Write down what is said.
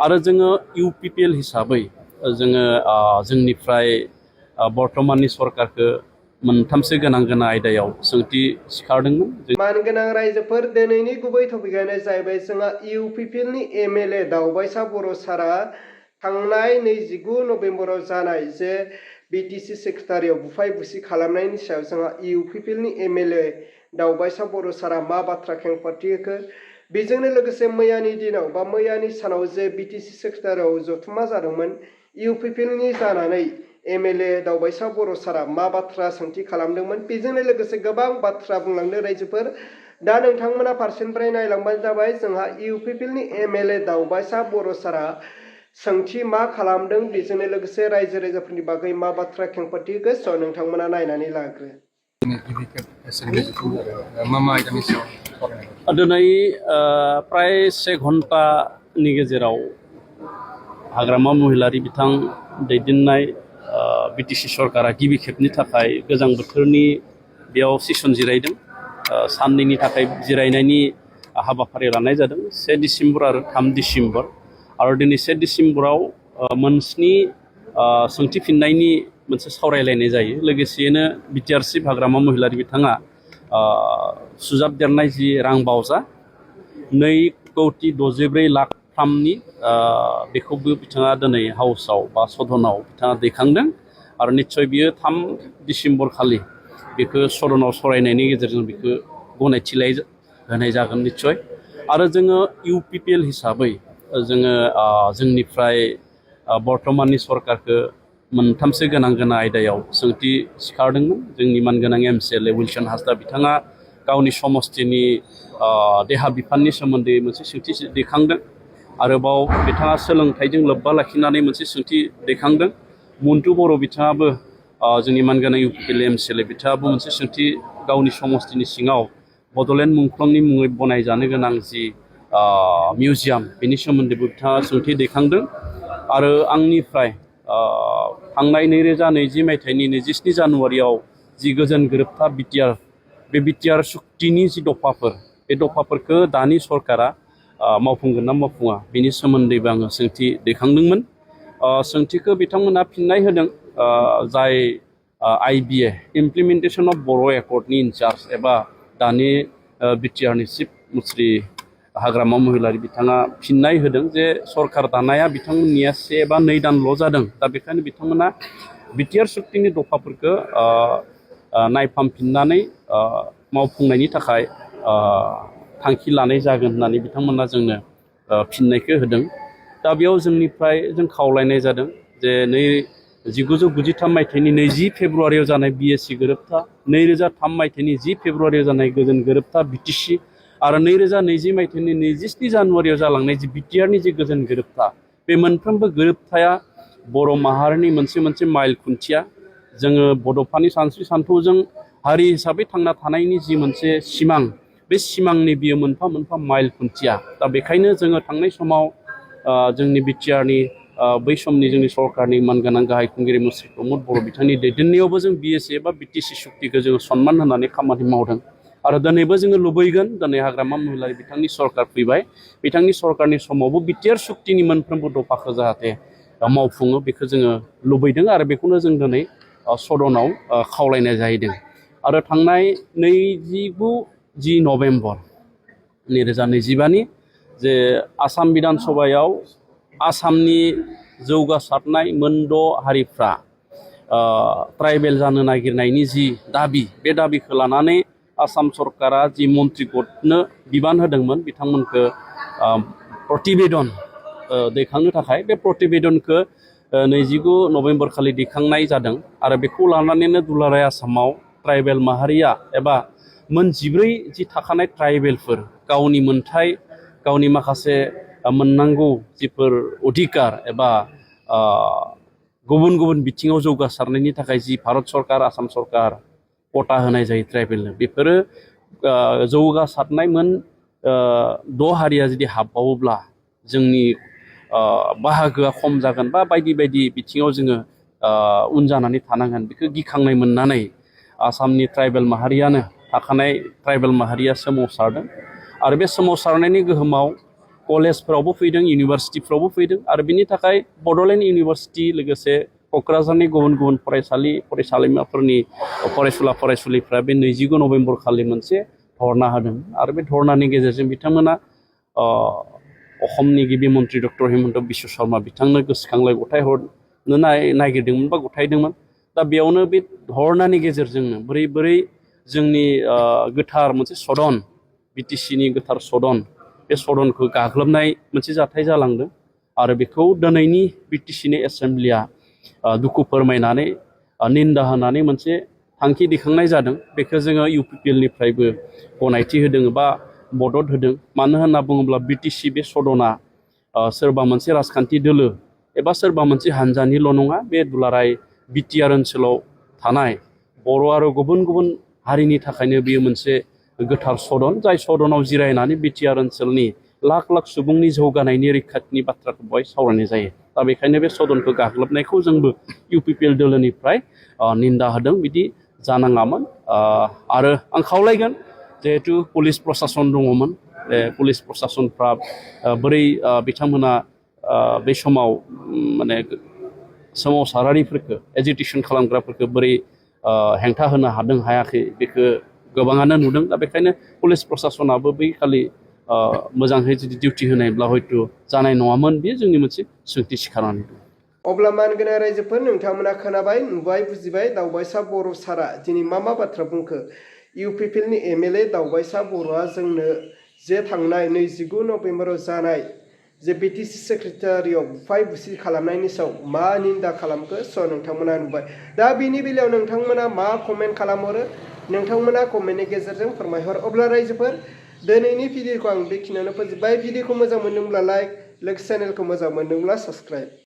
आरो जोङो UPPL हिसाबै जोङो जोंनिफ्राय बर्तमाननि सरकारखौ मोनथामसो गोनां आयदायाव सोंथि सिखारदोंमोन। मानगोनां रायजोफोर दिनैनि गुबै टपिकआनो जाहैबाय जोंहा UPPLनि MLA दावबायसा बर' सारा थांनाय 29 नभेम्बराव जानाय जे BTC सेक्रेटारियाव बुफाय बुसि खालामनायनि सायाव जोंहा UPPLनि MLA दावबायसा बर' सारा मा बाथ्रा खेंफोरथि होखो बेजोंनो लोगोसे मैयानि दिनाव बा मैयानि सानाव जे BTC सेक्रेटारियाव जथुमा जादोंमोन UPPLनि जानानै MLA दावबायसा बर' सारा मा बाथ्रा सोंथि खालामदोंमोन बेजोंनो लोगोसे गोबां बाथ्रा बुंलांदों रायजोफोर दा नोंथांमोना फारसेनिफ्राय नायलांबानो जाबाय जोंहा UPPLनि MLA दावबायसा बर' सारा सोंथि मा खालामदों बेजोंनो लोगोसे रायजो राजाफोरनि बागै मा बाथ्रा खेंफोरथि होखो स' नोंथांमोना नायनानै लाग्रो। दिनै प्राय 1 घन्टानि गेजेराव हाग्रामा महिलारि बिथां दैदेननाय BTC सरकारा गिबि खेबनि थाखाय गोजां बोथोरनि बेयाव सेसन जिरायदों। साननैनि थाखाय जिरायनायनि हाबाफारि लानाय जादों 1 डिसेम्बर आरो 3 डिसेम्बर आरो दिनै 1 डिसेम्बराव मोनस्नि सोंथि फिननायनि मोनसे सावरायलायनाय जायो। लोगोसेयैनो BTRC हाग्रामा महिलारि बिथाङा सुजाबदेरनाय जि रां बावजा 2,64,03,000 बेखौबो बिथाङा दिनै हाउसआव बा सदनाव बिथाङा दैखांदों आरो निस्सय बियो 3 डिसेम्बर खालि बेखौ सदनाव सावरायनायनि गेजेरजों बेखौ गनायथि होनाय जागोन निस्सय। आरो जोङो UPPL हिसाबै जोङो जोंनिफ्राय बर्तमाननि सरकारखौ मोनथामसो गोनां आयदायाव सोंथि सिखारदोंमोन। जोंनि मानगोनां MCLA विल्सन हासदा बिथाङा गावनि समस्तिनि देहा बिफाननि सोमोन्दै मोनसे सोंथि दैखांदों। आरोबाव बिथाङा सोलोंथाइजों लोब्बा लाखिनानै मोनसे सोंथि दैखांदों। मन्टु बर' बिथाङाबो जोंनि मानगोनां UPPL MCLA बिथाङाबो मोनसे सोंथि गावनि समस्तिनि सिङाव बड'लेण्ड मुंख्लंनि मुङै बनायजानो गोनां जि मिउजियाम बेनि सोमोन्दैबो बिथाङा सोंथि दैखांदों। आरो आंनिफ्राय थांनाय 2020 मायथाइनि 27 जानुवारियाव जि गोजोन गोरोबथा बे BTR सुक्तिनि जि दफाफोर बे दफाफोरखौ दानि सरकारा मावफुंगोन ना मावफुङा बेनि सोमोन्दैबो आङो सोंथि दैखांदोंमोन। सोंथिखौ बिथांमोना फिननाय होदों। जाय IBA implementation of Bodo' एकर्डनि in charge एबा दानि BTRनि चिफ मुस्रि हाग्रामा महिलारि बिथाङा फिननाय होदों जे सरकार दानाया बिथांमोननिया 1 बा 2 दानल' जादों। दा बेखायनो बिथांमोना BTR सुक्तिनि दफाफोरखौ नायफामफिननानै मावफुंनायनि थाखाय थांखि लानाय जागोन होननानै बिथांमोना जोंनो फिननायखौ होदों। दा बेयाव जोंनिफ्राय जों खावलायनाय जादों जे 1993 मायथाइनि 20 फेब्रुवारियाव जानाय BSc गोरोबथा, 2003 मायथाइनि 10 फेब्रुवारियाव जानाय गोजोन गोरोबथा BTC आरो 2020 मायथाइनि 27 जानुवारियाव जालांनाय जि BTRनि जि गोजोन गोरोबथा बे मोनफ्रोमबो गोरोबथाया बर' माहारिनि मोनसे माइल खुन्थिया। जोङो बड'फानि सानस्रि सानथौजों हारि हिसाबै थांना थानायनि जि मोनसे सिमां बे सिमांनि बियो मोनफा माइल खुन्थिया। दा बेखायनो जोङो थांनाय समाव जोंनि BTRनि बै समनि जोंनि सरकारनि मानगोनां गाहाय खुंगिरि मुस्रि प्रमद बर' बिथांनि दैदेननायावबो जों BSc एबा BTC सुक्तिखौ जोङो सनमान होनानै खामानि मावदों। आरो दिनैबो जोङो लुबैगोन दिनै हाग्रामा महिलारि बिथांनि सरकार फैबाय बिथांनि सरकारनि समावबो BTR सुक्तिनि मोनफ्रोमबो दफाखौ जाहाथे मावफुङो बेखौ जोङो लुबैदों आरो बेखौनो जों दिनै सदनाव खावलायनाय जाहैदों। आरो थांनाय 29 नभेम्बर 2025 जे आसाम बिधान सभायाव आसामनि जौगासारनाय मोनद' हारिफ्रा ट्राइबेल जानो नागिरनायनि जि दाबि बे दाबिखौ लानानै आसाम सरकारा जि मन्त्रि गटनो बिबान होदोंमोन बिथांमोनखौ प्रतिवेदन दैखांनो थाखाय बे प्रतिवेदनखौ 29 नभेम्बर खालि दैखांनाय जादों। आरो बेखौ लानानैनो दुलाराय आसामाव ट्राइबेल माहारिया एबा मोन 14 जि थाखानाय ट्राइबेलफोर गावनि मोनथाय गावनि माखासे मोननांगौ जिफोर अधिकार एबा गुबुन बिथिङाव जौगासारनायनि थाखाय जि भारत सरकार आसाम सरकार कोटा होनाय जायो ट्राइबेलनो बेफोरो जौगासारनाय मोन 6 हारिया जुदि हाबबावोब्ला जोंनि बाहागोआ खम जागोन बा बायदि बिथिङाव जोङो उन जानानै थानांगोन। बेखौ गिखांनाय मोननानै आसामनि ट्राइबेल माहारियानो थाखानाय ट्राइबेल माहारिया सोमावसारदों। आरो बे सोमावसारनायनि गोहोमाव कलेजफोरावबो फैदों इउनिभारसिटिफ्रावबो फैदों आरो बिनि थाखाय बड'लेण्ड इउनिभारसिटि लोगोसे क'क्राझारनि गुबुन गुबुन फरायसालि फरायसालिमाफोरनि फरायसुला फरायसुलिफ्रा बे 29 नभेम्बर खालि मोनसे धरना होदों आरो बे धरनानि गेजेरजों बिथांमोना असमनि गिबि मन्त्रि डक्टर हिमन्त बिश्व शर्मा बिथांनो गोसोखांलाय गथायहरनो नागिरदोंमोन बा गथायदोंमोन दा बेयावनो बे धरनानि गेजेरजोंनो बोरै जोंनि गोथार मोनसे सदन बिटिसिनि गोथार सदन बे सदनखौ गाग्लोबनाय मोनसे जाथाय जालांदों आरो बेखौ दिनैनि बिटिसिनि एसेम्ब्लिया दुखु फोरमायनानै निन्दा होनानै मोनसे थांखि दिखांनाय जादों बेखौ जोङो UPPLनिफ्रायबो गनायथि होदों बा मदद होदों मानो होनना बुङोब्ला बिटिसि बे सदना सोरबा मोनसे राजखान्थि दोलो एबा सोरबा मोनसे हानजानिल' नङा बे दुलाराय बिटिआर ओनसोलाव थानाय बर' आरो गुबुन गुबुन हारिनि थाखायनो बेयो मोनसे गोथार सदन जाय सदनाव जिरायनानै बिटिआर ओनसोलनि लाख लाख सुबुंनि जौगानायनि रैखाथिनि बाथ्राखौ बेवहाय सावरायनाय जायो दा बेखायनो बे सदनखौ गाग्लोबनायखौ जोंबो UPPL दोलोनिफ्राय निन्दा होदों बिदि जानाङामोन आरो आं खावलायगोन जिहेतु पुलिस प्रसासन दङमोन बे पुलिस प्रसासनफ्रा बोरै बिथांमोना बे समाव माने सोमावसारारिफोरखौ एजिटेसन खालामग्राफोरखौ बोरै हेंथा होनो हादों हायाखै बेखौ गोबाङानो नुदों दा बेखायनो पुलिस प्रसासनाबो बै खालि मोजाङै जुदि डिउटि होनायब्ला हयथ' जानाय नङामोन बेयो जोंनि मोनसे सोंथि सिखारनानै दं। अब्ला मानगोनां रायजोफोर नोंथांमोना खोनाबाय नुबाय बुजिबाय दावबायसा बर' सारा दिनै मा बाथ्रा बुंखो UPPLनि MLA दावबायसा बर'आ जोंनो जे थांनाय 29 नभेम्बराव जानाय जे BTC सेक्रेटारियाव बुफाय बुसि खालामनायनि सायाव मा निन्दा खालामखो स' नोंथांमोना नुबाय दा बिनि बेलायाव नोंथांमोना मा कमेन्ट खालामहरो नोंथांमोना कमेन्टनि गेजेरजों फोरमायहर अब्ला रायजोफोर दिनैनि भिडिअखौ आं बेखिनियावनो फोजोबबाय भिडिअखौ मोजां मोनदोंब्ला लाइक चेनेलखौ मोजां मोनदोंब्ला साबस्क्राइब